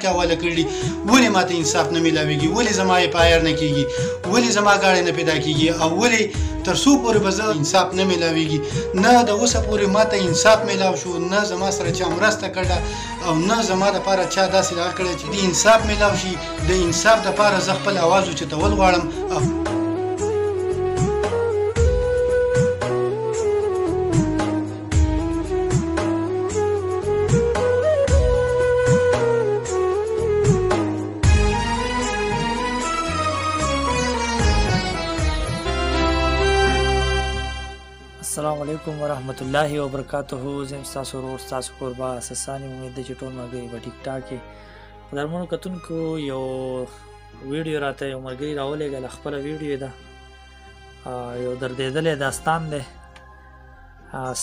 کې حواله کړي؟ ولې ماته انصاف نه میلاویږي؟ ولې زما اف آی آر نه کیږي؟ ولې زما ګاډی نه پیدا کیږي؟ او ولې تر څو پورې به زه انصاف نه میلاویږي؟ نه د اوسه پورې ماته انصاف میلاو شو، نه زما سره چا مرسته کړه او نه زما دپاره چا داسې دغه کړی چې د انصاف میلاو شي. د انصاف دپاره زه خپل اواز اوچتول غواړم. او السلام علیکم ورحمت الله وبرکاته. زم تاسو ورور تاسو کوربه سسانی. امید ده چې ټول ملګري به ټیک ټاک یې. قدرمنو کتونکو، یو ویډیو راته یو ملګري راولېږله، خپله ویډیو ده، یو دردېدلی داستان دی.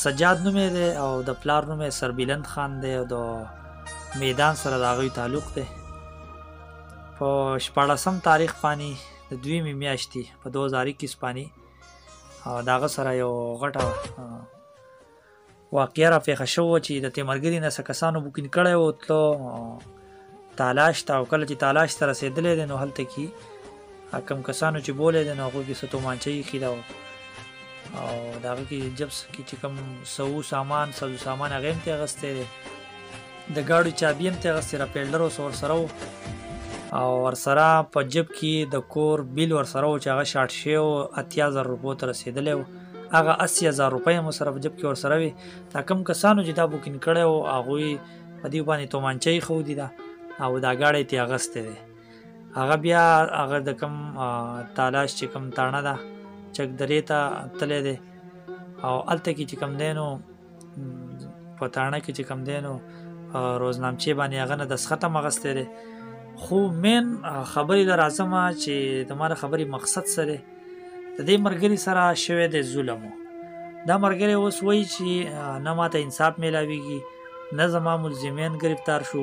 سجاد نوم یې دی او د پلار نوم یې سربلند خان دی او د میدان سره د هغوی تعلق دی. په 16 تاریخ باندې د دویمې میاشتې په 2021 باندې د هغه سره یو غټه واقعه را پېښه شوه چې د تیمرګري نه څه کسانو بوکینګ کړی و، تلو تالاش ته، او کله چې تالاش ته رسېدلی دی نو هلته کې کم کسانو چې بولی دی نو هغوی کې څه تومانچه ایښې ده او د هغه کې جبس کې چې کوم سو سامان سازو سامان هغه هم ترې اخیستی دی، د ګاډو چابي هم ترې اخیستې، راپیلډر اوس ورسره و او ورسره په جب کې د کور بیل ورسره و چې هغه شارټ شوی و، 80,000 روپو ته رسېدلی و. هغه 80,000 روپۍ هم ورسره په جب کې ورسره وې. دا کوم کسانو چې دا بوکینګ کړی و هغوی په دې باندې تومانچه ایښودې ده او دا ګاډی ترې اخیستی دی. هغه بیا هغه د کوم تالاش چې کوم تاڼه ده چکدرې ته تللی دی او هلته کې چې کوم دی نو په تاڼه کې چې کوم دی نو روزنامچې باندې هغه نه دستخط هم اخیستی دی. خو مین خبرې له راځم چې د ما د خبرې مقصد څه دی. د دې ملګري سره شوی دی ظلم. دا ملګری اوس وایي چې نه ماته انصاف میلاویږي، نه زما ملزمین ګرفتار شو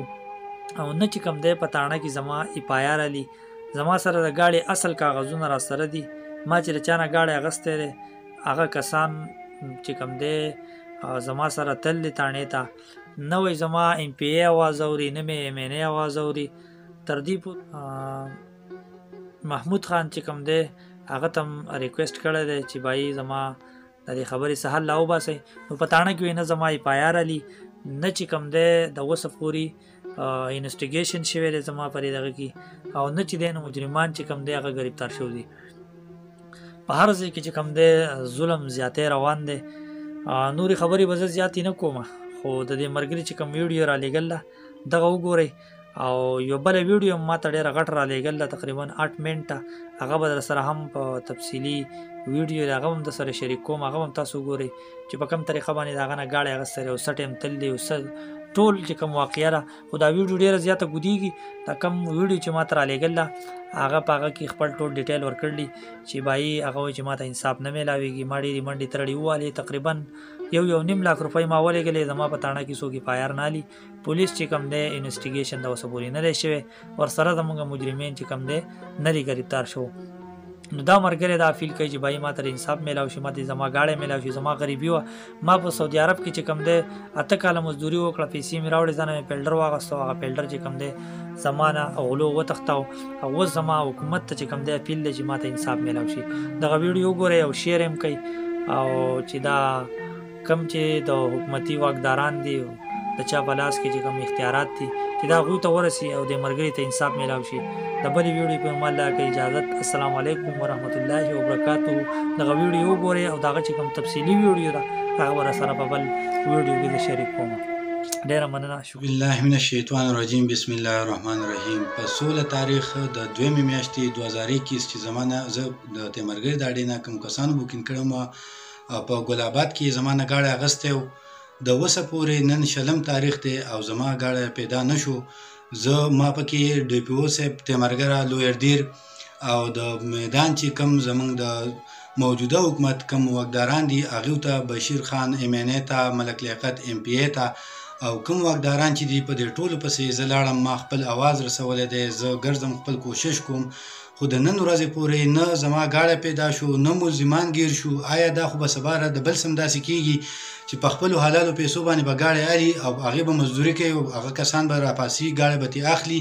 او نه چې کوم دی په تاڼه کې زما اف آی آر علي. زما سره د ګاډي اصل کاغذونه را سره دي، ما چې له چا نه ګاډی اخیستی دی هغه کسان چې کوم دی زما سره تل دی تاڼې ته، نه وایي زما ایم پي ای اواز اوري، نه مې ایم این ای اواز اوري. تر دې محمود خان چې کوم دی هغه ته هم ریکویسټ کړی دی چې بایي زما د دې خبرې څه حل راوباسئ. نو په تاڼه کې وایي نه زما اف آی آر علي، نه چې کوم دی د اوسه پورې انویسټیګیشن شوی دی زما په دې دغه کې، او نه چې دی نو مجرمان چې کوم دی هغه ګرفتار شوي دي. په هر ځای کې چې کوم دی ظلم زیاتی روان دی. نورې خبرې به زه زیاتې نه کوم، خو د دې ملګري چې کوم ویډیو رالیږل دغه وګورئ. او یو بله ویډیو هم ماته ډېره غټه رالیږل ده، تقریبا 8 منټه، هغه به در سره هم په تفصیلي ویډیو ده، هغه هم در سره شریک کوم، هغه هم تاسو وګورئ چې په کوم طریقه باندې د هغه نه ګاډی اخیستی دی او څه ټایم تللی او څه ټول چې کوم واقعه ده. خو دا ویډیو ډېره زیاته ګودېږي. دا کوم ویډیو چې ماته رالیږل ده هغه په هغه کې خپل ټول ډیټیل ورکړلی چې بایي هغه وایي چې ماته انصاف نه میلاویږي، ما ډېرې منډې ترړې ووهلې، تقریبا 1.5 لک روپۍ ما ولېږلې، زما په تاڼه کې څوک اف آی آر نه اخلي، پولیس چې کوم دی انویسټیګیشن د اوسه پورې نه دی شوی، ورسره زموږ مجرمین چې کوم دی نه دی ګرفتار شو. نو دا ملګری دا فیل کوي چې بایي ما ته انصاف میلاو شي، ما ته زما ګاډی میلاو شي، زما غریبي وه، ما په سعودي عرب کې چې کوم دی 8 کاله مزدوري وکړه، پیسې مې راوړې، ځانه مې پیلډر واغستو، هغه پیلډر چې کوم دی زما نه غلو وتښتاو او اوس زما حکومت ته چې کوم دی اپیل دی چې ما ته انصاف میلاو شي. دغه ویډیو وګورئ او شیر هم کوئ، او چې دا کوم چې د حکومتي واکداران دي د چا په لاس کې چې کوم اختیارات دي چې دا هغوی ته ورسي او د ملګري ته انصاف میلاو شي. د بلې ویډیو په الله کې اجازت. السلام علیکم ورحمت الله وبرکاته. دغه ویډیو وګورئ او دغه چې کوم تفصیلي ویډیو ده هغه ورسره په بل ویډیو کې زه شریک کوم. ډېره مننه، شکریه. بالله من الشیطان الرجیم، بسم الله الرحمن الرحیم. په 16 تاریخ د دویمې میاشتې 2021 چې زمانه زه د تیمرګر د اډې نه کوم کسانو بوکینګ کړم په ګل آباد کې زما نه ګاډی اخیستی و، د اوسه پورې نن 20 تاریخ دی او زما ګاډی پیدا نه شو. زه ما پکې ډي پي او صاحب تیمرګره لویر دیر او د میدان چې کوم زمونږ د موجوده حکومت کوم واکداران دي هغوی ته، بشیر خان ایم این ای ته، ملک لیاقت ایم پي ای ته او کوم واکداران چې دي په دې ټولو پسې زه لاړم، ما خپل اواز رسولی دی، زه ګرځم خپل کوشش کوم. خو د نن ورځې پورې نه زما ګاډی پیدا شو، نه ملزمان ګیر شو. آیا دا خو به سبا د بل سم داسې کیږي چې په خپلو حلالو پیسو باندې به ګاډی الي او هغې به مزدوري کوي او هغه کسان به راپاسي، ګاډی به ترې اخلي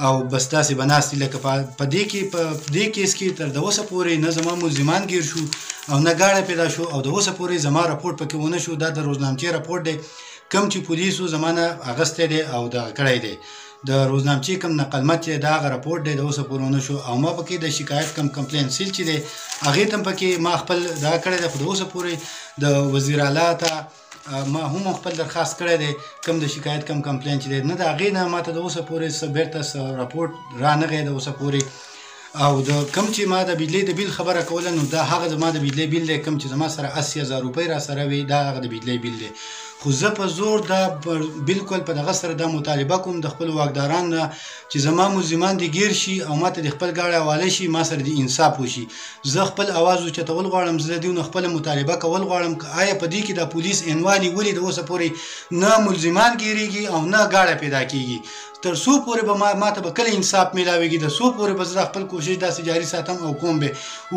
او بس داسې به ناست دي. لکه په دې کې، په دې کیس کې تر د اوسه پورې نه زما ملزمان ګیر شو او نه ګاډی پیدا شو، او د اوسه پورې زما رپورټ پکې ونه شو. دا د روزنامچې رپورټ دی کوم چې پولیسو زما نه اغستی دی او دغه کړی دی. د روزنامچې کوم نقلمت چې دا هغه رپورټ دی، د اوسه پورې ونه شو. او ما پکې د شکایت کوم کمپلین سیل چې دی هغې ته هم پکې ما خپل دا کړی دی، خو د اوسه پورې د وزیر اعلی ته ما هم خپل درخواست کړی دی، کوم د شکایت کوم کمپلین چې دی، نه د هغې نه ما ته د اوسه پورې څه بېرته څه رپورټ رانغی د اوسه پورې. او د کوم چې ما د بجلۍ د بیل خبره کوله، نو دا هغه زما د بجلۍ بیل دی کوم چې زما سره 80,000 روپۍ را سره وي، دا هغه د بجلۍ بیل دی. خو زه په زور دا بالکل په دغه سره دا مطالبه کوم د خپلو واکدارانو نه چې زما ملزمان دې ګیر شي او ما ته دې خپل ګاډی حواله شي، ما سره دې انصاف وشي. زه خپل اواز اوچتول غواړم، زه د دوی نه خپله مطالبه کول غواړم که آیا په دې کې دا پولیس انوالي ولې د اوسه پورې نه ملزمان ګیریږي او نه ګاډی پیدا کیږي؟ تر څو پورې به ما ته به کله انصاف میلاویږي؟ د څو پورې به زه دا خپل کوشش داسې جاري ساتم او کوم به؟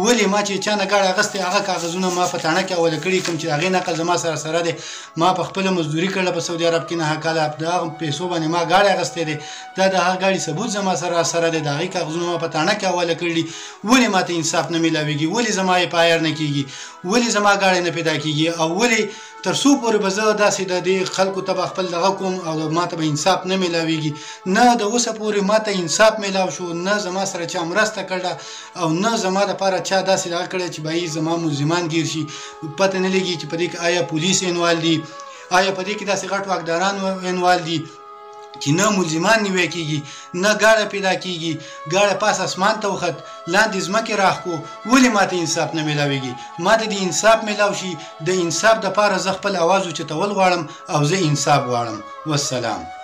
ولې ما چې چا نه ګاډی اخیستی هغه کاغذونه ما په تاڼه کې حواله کړي، کوم چې هغې نقل زما سره سره دی. ما په خپله مزدوري کړله په سعودي عرب کې 9 کاله، د هغه پیسو باندې ما ګاډی اخیستی دی، دا د هغه ګاډي ثبوت زما سره سره دی، د هغې کاغذونه ما په تاڼه کې حواله کړي. ولې ما ته انصاف نه میلاویږي؟ ولې زما اف آی آر نه کیږي؟ ولې زما ګاډی نه پیدا کیږي؟ او ولې تر څو پورې به زه داسې د دې خلکو ته به خپل دغه کوم او ما ته به انصاف نه میلاویږي؟ نه د اوسه پورې ما ته انصاف میلاو شو، نه زما سره چا مرسته کړله او نه زما دپاره چا داسې دغه کړی چې به زما ملزمان ګیر شي. پته نه لګي چې په دې کې آیا پولیس انوال دي، آیا په دې کې داسې غټ واکداران انوال دي چې نه ملزمان نیوی کیږي، نه ګاډی پیدا کیږي. ګاډی پاس اسمان ته وخت، لاندې ځمکې راښکو. ولې ما ته انصاف نه میلاویږي؟ ما ته د انصاف میلاو شي. د انصاف دپاره زه خپل اواز اوچتول غواړم او زه انصاف غواړم. والسلام.